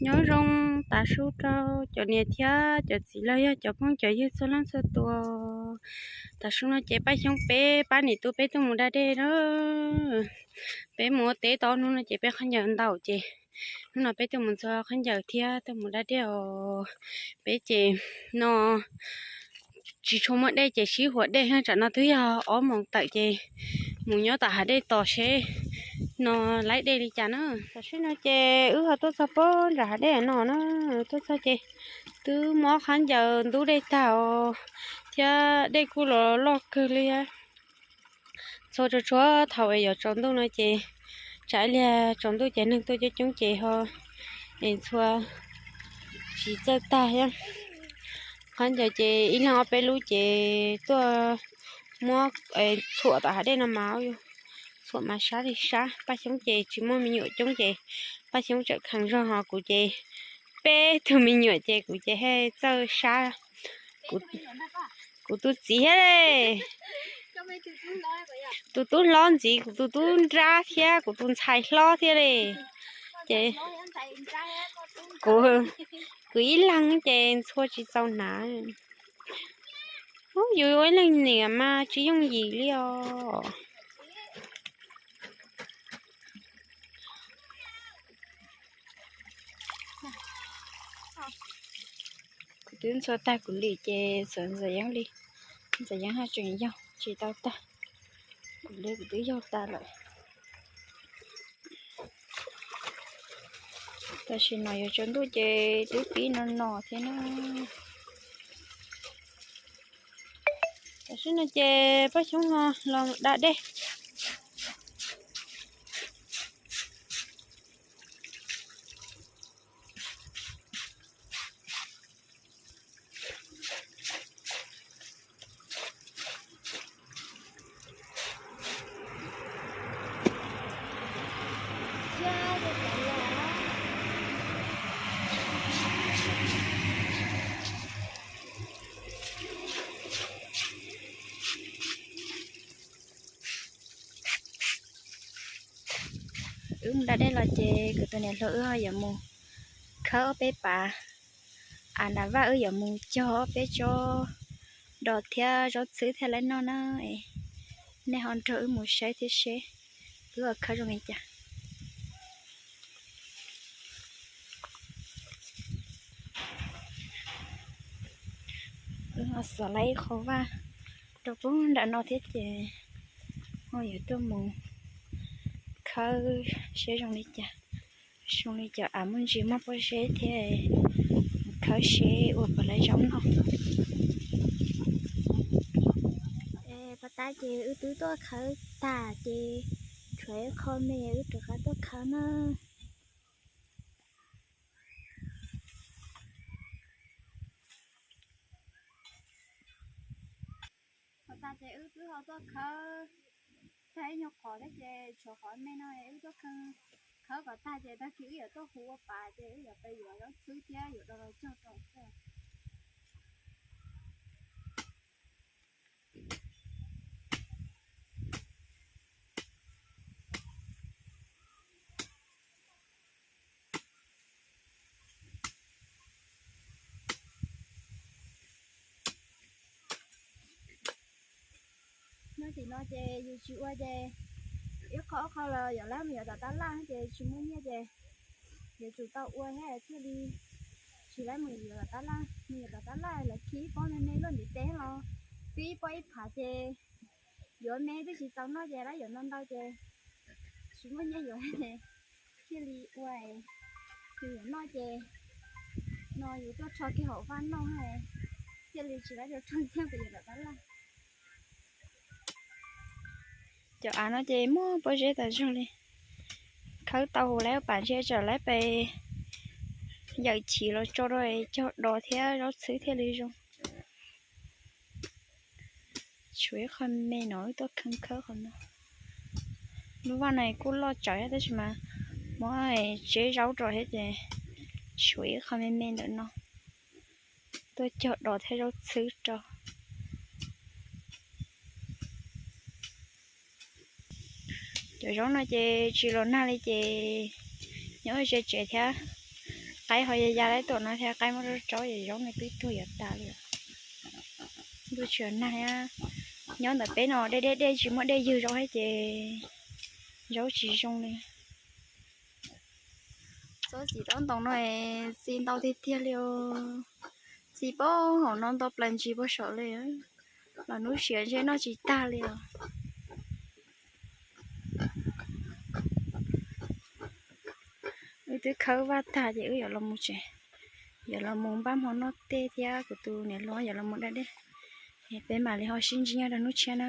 Nyob zoo tas su rau cov niam thiab cov txiv los yog cov phooj cov ywg txhua leej txhua tus. Tam su no ces Paj Xyoob peb pab niam tub peb tuaj mus da dej na. Peb mus ua teb tau hnub no ces peb khaub ncaws ntaus ces hnub no peb tuaj mus ntxuag khaub ncaws thiab tuaj mus da dej os. Peb ces no tsis tshua muaj dej ces sib huam dej, tsam no twb yog ob moos tawm ces mus nyob tom hav dej tos seb no laib dej li cas na. Tam sim no ces wb ho tuaj txog puag nram hav dej no na, tuaj txog ces twb muab khaub ncaws ntub dej tag os, thiab dej kuj los loj kawg li. Txhua txhua thaum es yuav tsaus ntuj no ces tsam ib pliag tsaus ntuj ces neeg tuaj coob coob ces ho es ntxhua tsis txawj tag thiab. Khaub ncaws ces ib leeg ob peb lub ces tuaj muab txhuam tom hav dej no mas, txhuam mas sab li sab. Paj Xyoob ces tsis muaj me nyuam coob ces Paj Xyoob tseem kheev zog, ho kuv ces peb tug me nyuam ces kuv ces thiaj txawj sab. Kuv tus txiv thiab li, tus tub hlob ntxiv, kuv tus tub nrab thiab kuv tus ntxhais hlob thiab li. Ces kuv, kuv ib leeg ces ntxhua tsis txaus hnav. Ub, yus ua ib leeg niam mas tsis yooj yim li os. Kuv twb ntxhua tag kuv li ces txawm Ntxawm Yeeb li. Ntxawm Yeeb haj tseem yaug tsis tau tag. Kuv li kuv twb yaug tag lawm. Tam sim no yuav tsaus ntuj ces twb pib no no thiab na. Tam sim no ces Paj Xyoob ho los da dej. Wb mus da dej los ces kuv tus niam hluas wb ho yuav mus khawb ob peb pas. Av nram vaj wb yuav mus cog ob peb tsob dos thiab zaub txhwb thiaj li noj na. Nej ho nrog wb mus saib thiab seb wb ua khawb zoo li cas. Wb ho xov lawm ib qho vaj rau puag nram no thiab ces ho yuav tuaj mus khawb seb zoo li cas. Zoo li cov av muaj ntsis muaj pob zeb thiab, khawb seb ua puas lawv zaub noj. Pas tas ces wb twb tuaj khawb tag ces tshuav ib qho me wb rov qab tuaj khawb na. Pas tas ces wb twb ho tuaj khawb tag ib nyuag qhov thiab ces tshuav qhov me no wb tuaj khawb kom tag ces tag kis wb yuav tuaj hu ua pas ces wb yuav pais yuav zaub txhwb thiab yuav dos los cog rau xwb. Nyob tim no ces yus tsis ua ces ib qho ob qho los yuav lawv mus yuav tom tab laj ces tsis muaj nyiaj ces yuav tsum tau ua thiab thiaj li tsis lawv mus yuav tom tab laj. Mus yuav tom tab laj lawv khi ib pob me me luaj ntiv tes los pib ib pob ib phav ces yuav me twb tsis txaus noj ces lawv yuav ntau ntau ces tsis muaj nyiaj yuav ces thiaj li ua. Yus yuav noj ces no yus tuaj rho kiag hauv vaj noj thiaj li tsis lawv rau rho ntxiag pes yuav tom tab laj. Cov av no ces muaj pob zeb tas zog li. Khawb tau hu lawv pas ntsia tsam lawv pes yawm chim los tso rau cog dos thiab zaub txhwb thiaj li zoo. Tshuav ib qho me no wb tuaj khawb khawb qhov no. Lub vaj no kuj loj tsawv thiab tab sis mas muab tseb zaub rau thiab ces tshuav ib qho me me ntawm no tuaj cog dos thiab zaub txhwb rau. Cov zaub no ces tsis los nag li ces nyob ze tsev thiab Qaib ho ya ya li tom no thiab, qaib muab rau rau ces zaub nws twb tuag yuav tas li. Ntuj tsis nag thiab, nyob ntawm peb no dej dej dej tsis muaj dej ywg zoo thiab ces zaub tsis zoo li. Tsob txiv taub ntoos no txi ntau tiag tiag li os. Txi pab hauv no ntau plaws ntsis puag saum li. Los hnub siav ntshe noj tsis tag li os. Wb twb khawb vaj tag ces wb yuav los mus tsev, yuav los mus npaj hmo noj tej thiab kuv tus niam hluas yuav los mus da dej. Peb mam li ho sib ntsib nyob rau hnub tshiab na.